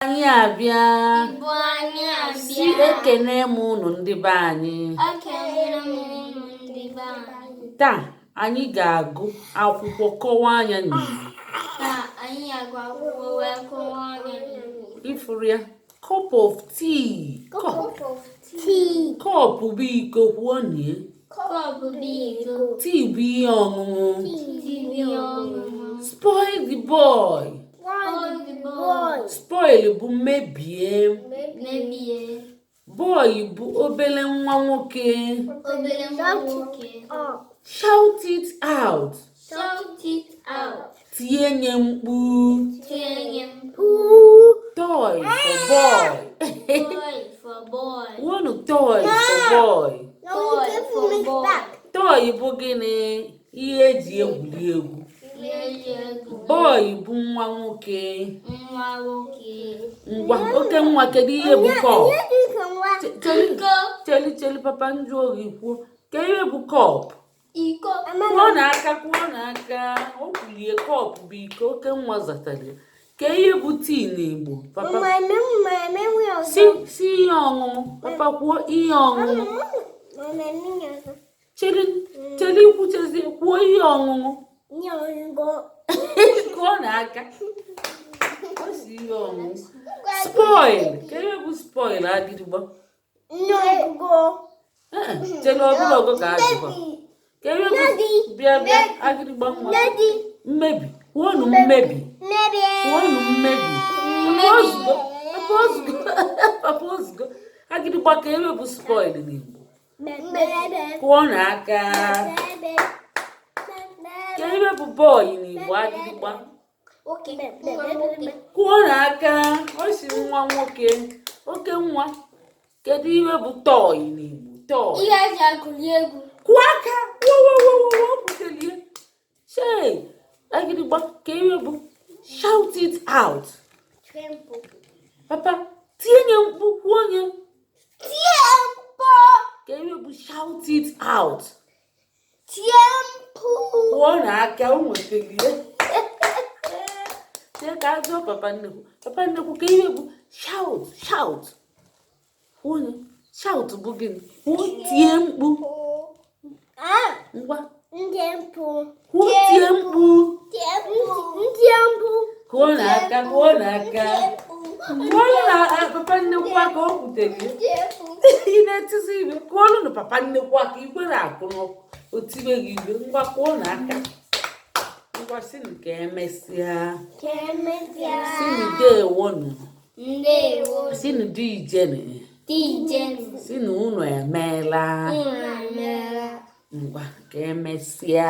Anyị abịa. Igbo, anyị Si abịa. ekene m unu, ndị be anyị. Ekelere m unu, ndị be anyị. Taa anyị ga-agụ akwụkwọ, kọwaa anya n'Igbo. Taa anyị agụ akwụkwọ wee kọwaa anya n'Igbo. Ifuru ya, cup of tea. Cup. Of tea. Cup bụ iko, kwuo nie. Cup bụ iko. Tea bụ ihe ọṅụṅụ. Tea bụ ihe ọṅụṅụ. Spoil the boy. Spoil the boy. Spoil bụ mebie. Mebie. Boy bụ obele nwa nwoke. Obere nwa nwoke. Shout it out. Shout it out. Tie nye mkpu. Tinye mkpu. Toy for boy. Toy for boy. Kwuonụ, toy for boy. Toy for boy. Toy bụ gịnị? Ihe eji egwuri egwu. Ihe eji egwu. Boy bụ nwa nwoke. Nwa nwoke. Ngwa, oke nwa, kedu ihe bụ cup? Cheli. Iko. Cheli, cheli, papa njụ oge kwuo. Kedu ihe bụ cup? Iko. Kwuo n'aka, kwuo n'aka. O kwulie, cup bụ iko. Oke nwa zatara ya. Kedu ihe bụ tea n'Igbo, papa? Si ihe ọṅụṅụ. Papa, kwuo ihe ọṅụṅụ. Cheli, cheli, ikwuchezie, kwuo ihe ọṅụṅụ. Kụọ n'aka. O si ihe ọṅụṅụ. Spoil, kedu ihe bụ spoil, agịrịgba? Ee, cheli, ọbụla ọgụ ka ajụkwa. Kedu ihe bụ, bịa, bịa, agịrịgba nwa. Mmebi, kwuonụ mmebi. Kwuonụ mmebi. Papa, ozugbo, papa, ozugbo, papa, ozugbo. Agịrịgba, ka ebe bụ spoil n'Igbo? Kụọ n'aka. Ka ebe bụ boy n'Igbo, agịrịgba? Nwa nwoke. Kụọ n'aka. O si nwa nwoke. Oke nwa, kedu ihe bụ toy n'Igbo? Toy. Ihe eji agụli egwu. Kụọ aka. Wowowowo, kwutelie. Shey, agịrịgba, ka ihe bụ shout it out? Papa, tinye mkpu, kwuo nye. Ka ihe bụ shout it out? Kwụọ n'aka. O nwetalie. Chee ka ajụọ papa nnukwu. Papa nnukwu, ka ihe bụ shout? Shout, kwuo nye. Shout bụ gịnị? Kwuo, tie mkpu. Ngwa, kwuo, tie mkpu. Kụọ n'aka, kụọ n'aka, kụọnụ na papa nnukwu aka. O kwutere. Ị na-etizi ibe. Kụọnụ na papa nnukwu aka. Ikwere akụ n'ọkụ, o tibe gị ibe. Ngwa, kụọ n'aka. Ngwa, sinụ ka emesịa. Sinụ dewonụ. Ndewo. Sinụ dị ijene. Dijenu. Sinụ unu emeela. Unu emeela. Ngwa, ka emesịa.